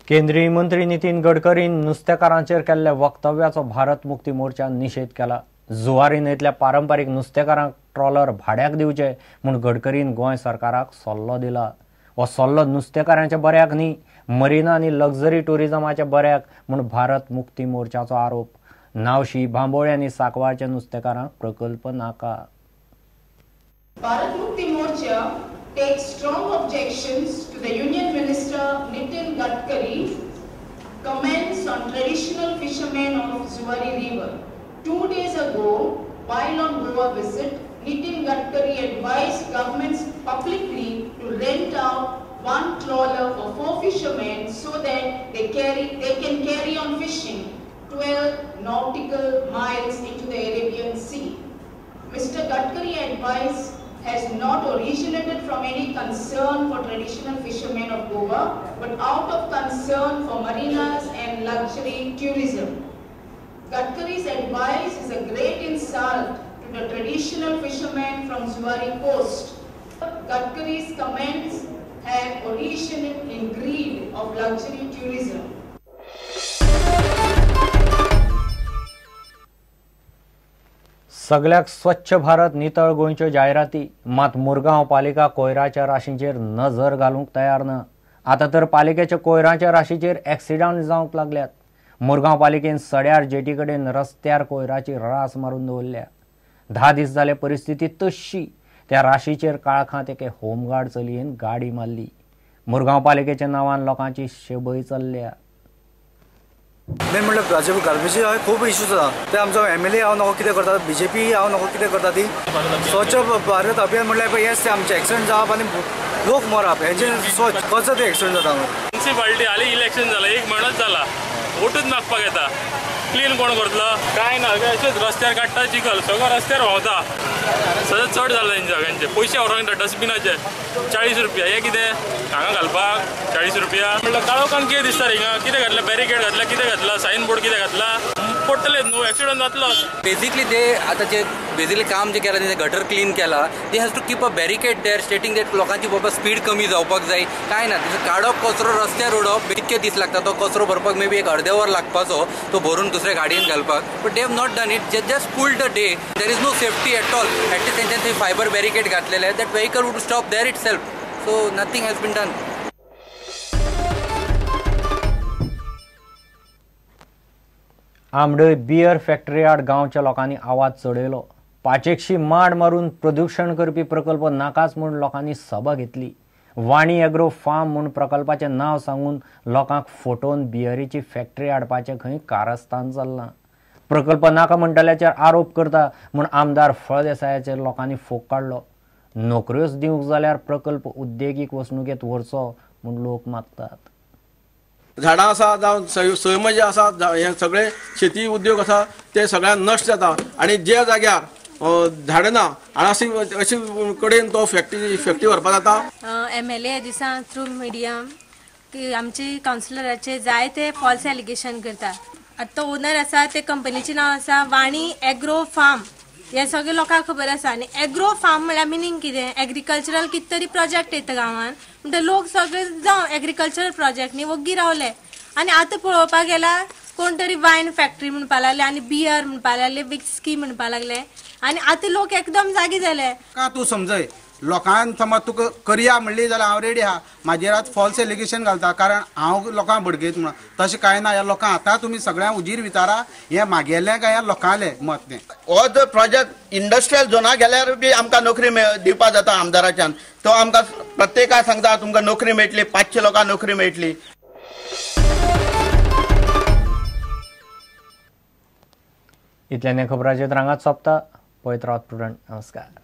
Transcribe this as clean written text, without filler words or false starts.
केंद्रीय मंत्री नितीन गडकरीन नुस्तेकारांचेर केल्ल्या वक्तव्याचो भारत मुक्ती मोर्चान निशेध केला। जुवारी न्हंयतल्या पारंपारीक नुस्तेकारांक ट्रॉलर भाड्याक दिवचे म्हूण गडकरीन गोंय सरकाराक सल्लो दिला। हो सल्लो नुस्तेकारांच्या बऱ्याक न्ही, मरिना आनी लक्झरी टुरिझमाच्या बऱ्याक म्हूण भारत मुक्ती मोर्चाचो आरोप। नावशी, बांबोळे आनी साकवाळच्या नुस्तेकारांक प्रकल्प नाका। Bharat Mukti Morcha takes strong objections to the Union Minister Nitin Gadkari comments on traditional fishermen of Zuari River. 2 days ago, while on Goa visit, Nitin Gadkari advised governments publicly to rent out one trawler for 4 fishermen so that they can carry on fishing 12 nautical miles into the Arabian Sea. Mr. Gadkari advice has not originated from any concern for traditional fishermen of Goa, but out of concern for marinas and luxury tourism. Gadkari's advice is a great insult to the traditional fishermen from Zuari coast. Gadkari's comments have originated in greed of luxury tourism. सगळ्याक स्वच्छ भारत नितळ गोंयच्यो जायराती, मात मुरगांव पालिका कोयराच्या राशींचेर नजर घालूंक तयार ना। आतां तर पालिकेच्या कोयराच्या राशीचेर एक्सिडंट जावंक लागल्यात। मुरगांव पालिकेन सड्यार जेटी कडेन रस्त्यार कोयराची रास मारून दवरल्या। 10 दीस जाले परिस्थिती तशी। त्या राशीचेर काळखांत एके होमगार्ड चलयेन गाडी मारली। मुरगांव पालिकेच्या नांवान लोकांची शेबय चल्ल्या। मेन म्हणल्यार गार्बेज खूब इश्यूज आसा ते आमचो एम एल ए हांव नको कितें करता, बी जे पी हांव नको कितें करता। ती स्वच्छ भारत अभियान म्हणल्यार हेंच तें आमचें एक्सिडंट जावप आनी लोक मरप हेंचें स्वच्छ कसो ते एक्सिडंट जाता। म्युनिसिपालिटी हालीं इलेक्शन जालां, एक म्हयनोच जाला, वोटूच मागपाक येता, क्लीन कोण करतलो कांय ना, अशेंच रस्त्यार काडटा चिखल, सगळो रस्त्यार व्हांवता। सद्या चड जाला तेंचे सगळ्यांचे पयशे व्हरोंक येता डस्टबिनाचे 40 रुपया, हे कितें हांगा घालपाक 40 रुपया म्हणल्यार काळोखान कितें दिसता रे हिंगा, कितें घातलें बॅरिकेड घातला, कितें घातला सायन बोर्ड कितें घातला, पडटलेच न्हू, एक्सिडंट जातलो। बेसिकली ते आतां जे बेसिकली काम जे केलां तें गटर क्लीन केला, they has to keep a barricade there stating that लोकांची बाबा स्पीड कमी जावपाक जाय। कांय ना, काडप कचरो रस्त्यार उडोवप, इतके दीस लागता तो कचरो भरपाक, मे बी एक अर्दे वर लागपाचो तो भरून दुसऱ्या गाडयेन घालपाक, but they have not done it, just pulled the day. There is no safety at all. At least तेंच्यान थंय फायबर बॅरिकेड घातलेले, that vehicle would stop there itself, so nothing has been done. Amdoi beer factory आड गांवच्या लोकांनी आवाज चडयलो। 500 माड मारून प्रदूषण करपी प्रकल्प नाकाच म्हूण लोकांनी सभा घेतली। वाणी एग्रो फार्म म्हूण प्रकल्पाचें नांव सांगून लोकांक फटोवन बियरीची फॅक्टरी हाडपाचें खंय कारस्थान चल्लां। प्रकल्प नाका म्हणटल्याचेर आरोप करता म्हूण आमदार फळदेसायाचेर लोकांनी फोग काडलो। नोकऱ्योच दिवंक जाल्यार प्रकल्प उद्देगीक वसणुकेंत व्हरचो म्हूण लोक मागतात। झाडां आसा जावं सैम जे आसा हे सगळे शेती उद्योग आसा ते सगळ्यांक नश्ट जाता आनी ज्या जाग्यार झाडां ना आनी अशी अशी कडेन तो फॅक्टरी व्हरपाक जाता। एम एल ए दिसा थ्रू मिडिया की आमचे कावन्सिलराचे जायते फॉल्स एलिगेशन करता। आतां तो ओनर आसा ते कंपनीचें नांव आसा वाणी एग्रो फार्म, हें सगळें लोकांक खबर आसा। आनी एग्रो फार्म म्हळ्यार मिनींग कितें, एग्रीकल्चरल कितें तरी प्रोजेक्ट येता गांवांत, म्हणटा लोक सगळे जावं एग्रीकल्चरल प्रोजेक्ट न्ही वग्गी रावले। आनी आतां पळोवपाक गेल्यार कोण तरी वायन फॅक्टरी म्हणपाक लागले आनी बियर म्हणपाक लागले, विस्की म्हणपाक लागले, आनी आतां लोक एकदम जागे जाले। का तूं समजय लोकांक समज तुका करया म्हणली जाल्यार हांव रेडी आहा, म्हाजेर आज फॉल्स एलिगेशन घालता कारण हांव लोकांक भडकयत म्हणून, तशें कांय ना। ह्या लोकांक आतां तुमी सगळ्यांक उजीर विचारा, हें मागेलें काय ह्या लोकांलें मत तें। हो जर प्रोजेक्ट इंडस्ट्रियल झोना गेल्यार बी आमकां नोकरी दिवपाक जाता आमदाराच्यान, तो आमकां प्रत्येकाक सांगता तुमकां नोकरी मेळटली, 500 लोकांक नोकरी मेळटली। इतल्यान खबराचेर रांगात सोंपता। पळयत रावात प्रुडंट। नमस्कार।